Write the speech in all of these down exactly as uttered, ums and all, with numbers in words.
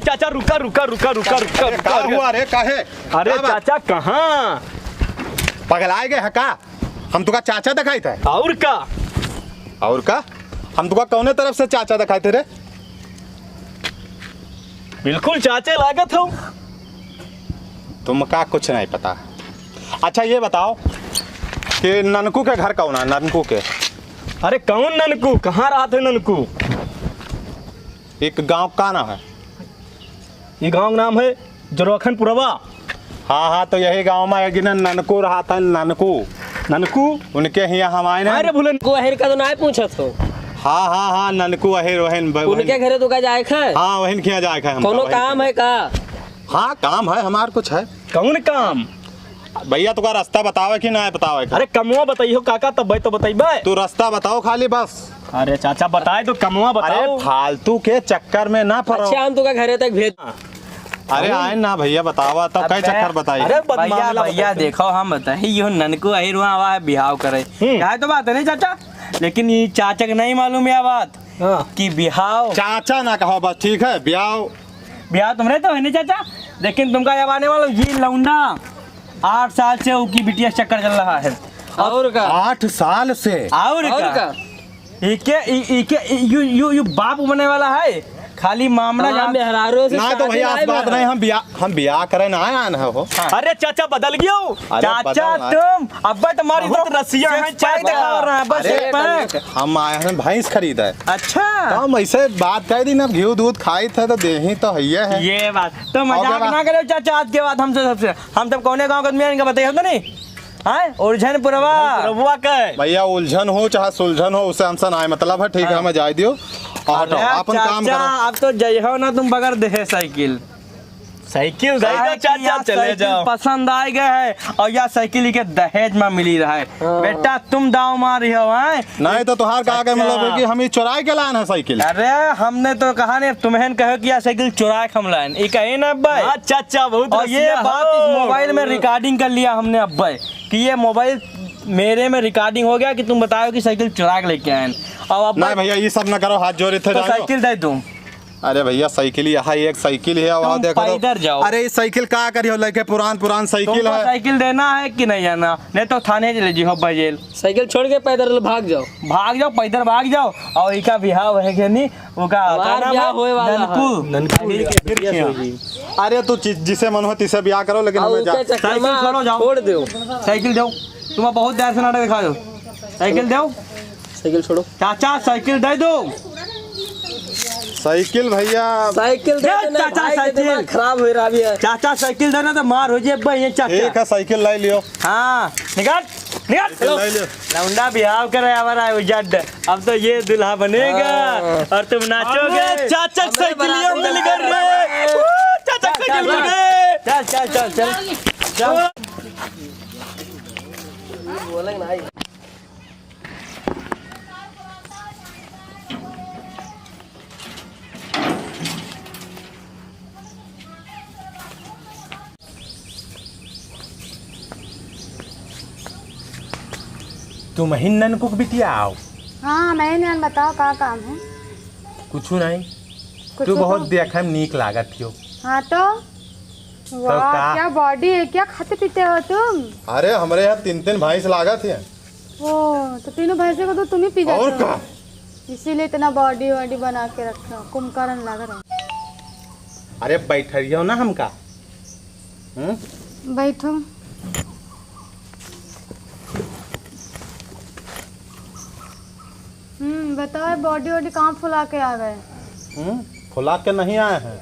चाचा, रुका, रुका, रुका, रुका, रुका, अरे, रुका, का रुका। हुआ रे, काहे? अरे का बात? चाचा, कहाँ? पगलाए गए है का? हम तुका चाचा दिखाइत है। और का? और का? हम तुका कौने तरफ से चाचा दिखाइत है रे? बिल्कुल चाचे लागत हो। तुमका कुछ नहीं पता। अच्छा, ये बताओ कि ननकू के घर कौन है, ननकू के? अरे, कौन ननकू? कहाँ रहत है ननकू? एक गाँव का नाम है? ये गाँव का नाम है जोरखनपुरवा। हाँ, हाँ, तो यही गाँव में एक दिन ननकू रहत है, ननकू। ननकू? उनके हियाँ हम आए ना। अरे भूलन। को अहिर का तो नाय पूछत हो। हाँ, हाँ, हाँ, ननकू अहिर वहन ब-, उनके वहन। घरे तो का जाए खा? हाँ, वहन खिया जाए खा हम कोनो वहन काम खिया। है का? हाँ, काम है, हमार कुछ है। कौन काम? भैया, तुका रास्ता बतावे कि ना बतावे का? अरे, कमवा बताइयो काका, तब भाई तो बताइबे। तू रास्ता बताओ खाली बस। अरे चाचा, बताए तो कमवा अरे, बताओ। फालतू के चक्कर में ना पड़ो। अच्छा, हम तुका घरे तक भेज। अरे, आए ना भैया, बतावा, तब कई अबे, चक्कर बताई। अरे, बदमाश भैया, वाला भैया, बताई। देखो, हम बताई, यो ननकू अहिर वहाँ आवा है बिहाव करे। हम्म। यह तो बात है नहीं चाचा, लेकिन ये चाचा के नहीं मालूम यह बात हाँ। कि बिहाव चाचा ना कहो बस, ठीक है, बिहाव। बिहाव तुमरे तो है नहीं चाचा, लेकिन तुमका जब आने वाला ये लौंडा आठ साल से उकी बिटिया चक्कर चल रहा है। और का? आठ साल से? और और का? का? इके, इ-, इके, इ-, यू, यू, यू बाप बने वाला है, खाली मामला हाँ, जहाँ मेहरारू से ना तो शादी भैया, आज नहीं बात बा। नहीं, हम बिया, हम बिया करे ना आया ना हो। अरे चाचा, बदल गयो। अरे चाचा, बदल ना। तुम अब्बे तुम्हारी बहुत तरफ रसिया six है, pack चाचा। दिखा रहा है, बस अरे six pack। हम आए हैं भैंस खरीदे। अच्छा। तो हम ऐसे बात कह दी ना, घी दूध खाई थे तो देही तो हइये है। ये बात तो और मजाक क्या ना बात? करो चाचा, आज के बाद हमसे सबसे, हम तब कौने गाँव के आदमी हैं, इनका बताइए हो तो नहीं? हाँ, उलझन पुरवा। पुरवा का है। भैया, उलझन हो चाहे सुलझन हो, उससे हमसे ना मतलब है, ठीक है, हाँ। हमें जाए दियो। और हटो, अरे अपन काम चाचा, करो। अब तो जय हो ना तुम बगैर देहे साइकिल। साइकिल दे दो काहे कि चाचा, यह चले साइकिल जाओ। पसंद आ गए है और यह साइकिल के दहेज में मिली रहा है। हाँ। बेटा, तुम दाव मारी हो, हैं? नहीं तो तोहार का आगे चाचा। मतलब है कि हम ही चुराए के लान है साइकिल। अरे, हमने तो कहा नहीं, तुम्हें कहो कि यह साइकिल चुराए के हम लाए। ई कहे ना अब्बे। हाँ, चाचा, बहुत और ये रसिया बात हो। इस मोबाइल में recording कर लिया हमने अब्बे कि ये मोबाइल मेरे में recording हो गया कि तुम बताओ कि साइकिल चुरा के लेके आए हैं। और अब नहीं भैया, ये सब ना करो, हाथ जोड़े थे तो जाओ। साइकिल दे दूं। अरे भैया, साइकिल यहाँ एक साइकिल है, तुम वहाँ देखो तो। पैदल जाओ। अरे, ये साइकिल का करियो, लेके पुरान पुरान साइकिल तुमको है। साइकिल देना है कि नहीं देना? नहीं तो थाने चले जी हो भाई जेल। साइकिल छोड़ के पैदल भाग जाओ। भाग जाओ, पैदल भाग जाओ। और इका बिहाव है कि नहीं, वो का, हमार का नाम बिहाव है? होए वाला है। ननकू। ननकू। अरे तू जि-, जिसे मन हो तिसे बियाह करो, लेकिन और हमें जा। उनके चक्कर में साइकिल छोड़ो, जाओ। छोड़ दो। साइकिल दो। तुम्हें बहुत देर से नाटक दिखा दो। साइकिल दो। साइकिल छोड़ो। चाचा, साइकिल दे दो। साइकिल भैया। साइकिल दे ए, दो ना, चाचा, भाई के साइकिल। दिमाग खराब हो रहा अभी है। चाचा, साइकिल दे ना तो मार हो जाए भाई, ये चाचा। ठीक है, साइकिल ले लियो। हाँ, निकाल, निकाल। साइकिल ले लियो। लौंडा बिहाव करे आवा रहा है उजड। अब तो ये दूल्हा बनेगा हाँ। और तुम नाचोगे। अबे, चाचा के साइकिलिया मिल गए रे। ओ, चाचा के साइकिल मिल गए। चल, चल, चल, चल। चल। तुम ही ननकुक बिटिया आओ। हाँ, मैं नन बताओ का काम है? कुछ नहीं। कुछ तू तो बहुत देखे में नीक लागत हो। हाँ तो? तो वाह, का? क्या बॉडी है, क्या खाते पीते हो तुम? अरे, हमरे यहाँ तीन तीन भैंस लागत है। ओ, तो तीनों भैंसे को तो तुम ही पी जाते और हो। का? इसीलिए इतना बॉडी वॉडी बना के रखे हो, कुंभकर्ण लग रहे हो। अरे, बैठ रही हो ना हमका। हम्म? बैठो। हम्म, बताओ, बॉडी वॉडी कहाँ फुला के आ गए? हम्म, फुला के नहीं आए हैं।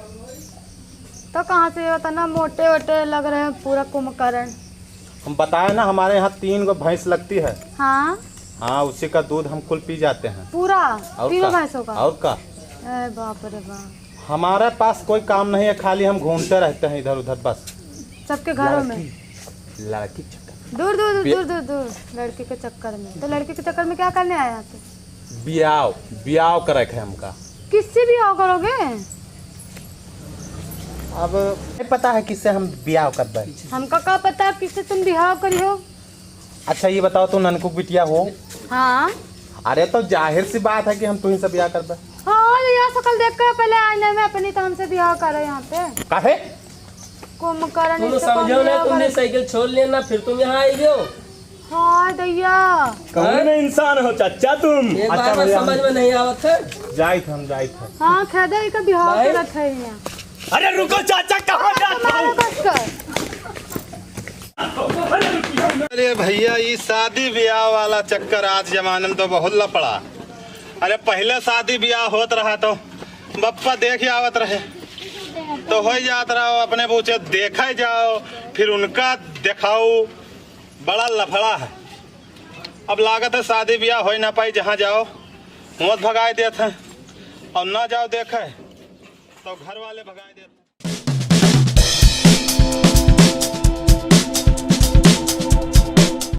तो कहाँ से, ये इतना मोटे वोटे लग रहे हैं, पूरा कुंभकर्ण। हम बताए ना, हमारे यहाँ तीन गो भैंस लगती है। हाँ। हाँ, उसी का दूध हम कुल पी जाते हैं। पूरा? और तीनों का? भैंसों का? और का? अरे बाप रे बाप। हमारे पास कोई काम नहीं है, खाली हम घूमते रहते हैं इधर उधर बस। सबके घरों में? लड़की, लड़की के चक्कर में। दूर, दूर, दूर, बे- दूर, दूर, दूर, लड़की के चक्कर में। तो लड़की के चक्कर में क्या करने आए यहाँ पे? बियाव, बियाव करे के हमका। किससे बियाव करोगे? अब नहीं पता है किससे हम बियाव करबे। हमका का पता है किससे तुम बियाव करियो? अच्छा, ये बताओ, तू ननकू बिटिया हो? हाँ। अरे, तो जाहिर सी बात है कि हम तुही से बियाह करबे। हाँ, ये या सकल देख के पहले आईने में अपनी तो हमसे बियाह करे यहाँ पे। काहे? कुंभकर्ण तुम इससे समझो कौन ना, बियाह तुमने करे? साइकिल छोड़ लिया ना, फिर तुम यहाँ आई गयो। हाँ दैया। कौन हैं? इंसान हो चाचा तुम? एक अच्छा बार में भैया, समझ में नहीं आवत है। जाइत हम, जाइत हम। हाँ, खेदे का बिहाव भाई। करत है यहाँ। अरे रुको चाचा, कहाँ जात तुम्हारे हो? बस कर। अरे भैया, ई शादी ब्याह वाला चक्कर आज जमाने में तो बहुत लफड़ा। अरे पहले शादी ब्याह होत रहा तो बप्पा देख आवत रहे, तो हो जात रहा, अपने बूचे देखे जाओ, फिर उनका देखाओ, बड़ा लफड़ा है। अब लागत है शादी ब्याह हो ना पाई, जहाँ जाओ हुआं भगाए देत हैं, और ना जाओ देखे तो घर वाले भगाए देत हैं।